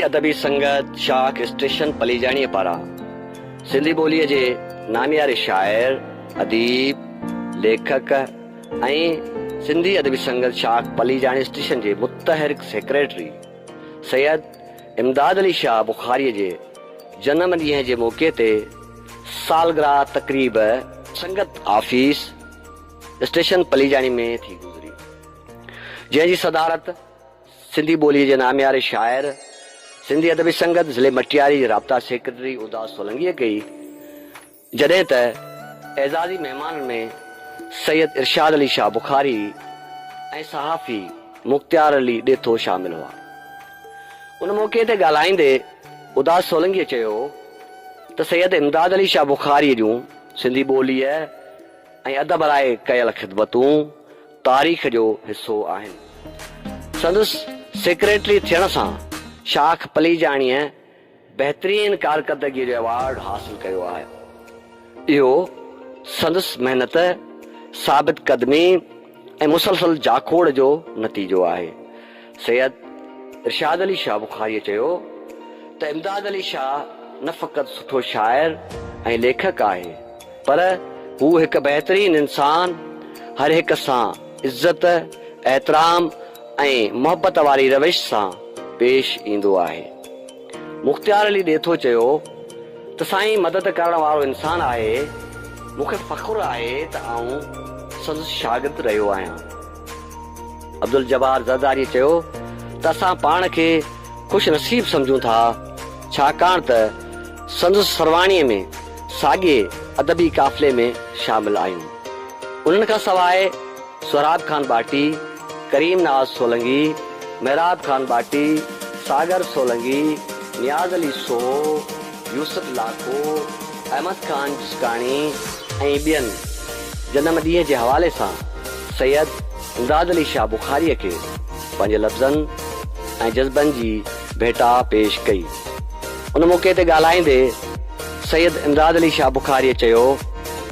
ادبي سنگت شاخ اسٽيشن پليجاڻيء پاران سنڌي ٻوليء جي نامياري شاعر، اديب، ليکڪ ۽ سنڌي ادبي سنگت شاخ پليجاڻي اسٽيشن جي متحرڪ سيڪريٽري سيد امداد علي شاهه بخاريء جي جنم ڏينهن جي موقعي تي سالگرهه تقريب سنگت آفيس اسٽيشن پليجاڻي ۾ ٿي گذري، جنهن جي صدارت سنڌي ٻوليء جي نامياري شاعر، سنڌي ادبي سنگت ضلعي مٽياري جي رابطا سيڪريٽري اداس سولنگيء ڪئي، جڏهن ته اعزازي مهمانن ۾ سيد ارشاد علي شاهه بخاري ۽ صحافي مختيار علي ڏيٿو شامل هئا. ان موقعي تي ڳالهائيندي اداس سولنگيء چيو ته سيد امداد علي شاهه بخاريء جون سنڌي ٻوليء ۽ ادب لاء ڪيل خدمتون تاريخ جو حصو آهن. سندس سيڪريٽري ٿيڻ سان شاخ پليجاڻيء بهترين ڪارڪردگيء جو ايوارڊ حاصل ڪيو آهي. اهو سندس محنت، ثابت قدمي ۽ مسلسل جاکوڙ جو نتيجو آهي. سيد ارشاد علي شاهه بخاريء چيو ته امداد علي شاهه نه فقط سٺو شاعر ۽ ليکڪ آهي، پر هو هڪ بهترين انسان، هر هڪ سان عزت، احترام ۽ محبت واري روش سان پيش ايندو آهي. مختيار علي ڏيٿو چيو ته سائين مدد ڪرڻ وارو انسان آهي، مون کي فخر آهي ته آئون سندس شاگرد رهيو آهيان. عبدالجبار زرداريء چيو ته اسان پاڻ کي خوش نصيب سمجهون ٿا، ڇاڪاڻ ته سندس سرواڻيء ۾ ساڳئي ادبي قافلي ۾ شامل آهيون. انهن کان سواء سهراب خان ٻاٽي، ڪريم نواز سولنگي، محراب خان ٻاٽي، ساگر سولنگي، نياز علي سوهو، يوسف لاکو، احمد خان جسڪاڻي ۽ ٻين جنم ڏينهن جي حوالي سان سيد امداد علي شاهه بخاريء کي پنهنجي لفظن ۽ جذبن جي ڀيٽا پيش ڪئي. ان موقعي تي ڳالهائيندي سيد امداد علي شاهه بخاريء چيو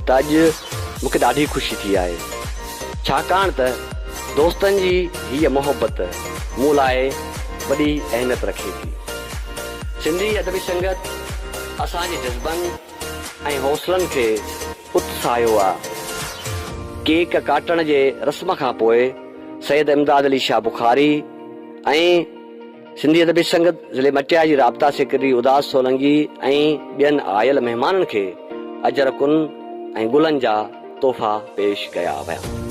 ته اڄ مون کي ڏاڍي خوشي ٿي آهي، ڇاڪاڻ ته دوستن جي هيء محبت مون لاء وڏي اهميت رکي ٿي. سنڌي ادبي سنگت اسان جي جذبن ۽ حوصلن کي اتساهيو آ. ڪيڪ ڪاٽڻ جي رسم کان پوء سيد امداد علي شاهه بخاري ۽ سنڌي ادبي سنگت ضلعي مٽياري جي رابطا سيڪريٽري اداس سولنگي ۽ ٻين آيل مهمانن کي اجرڪن ۽ گلن جا تحفا پيش ڪيا ويا.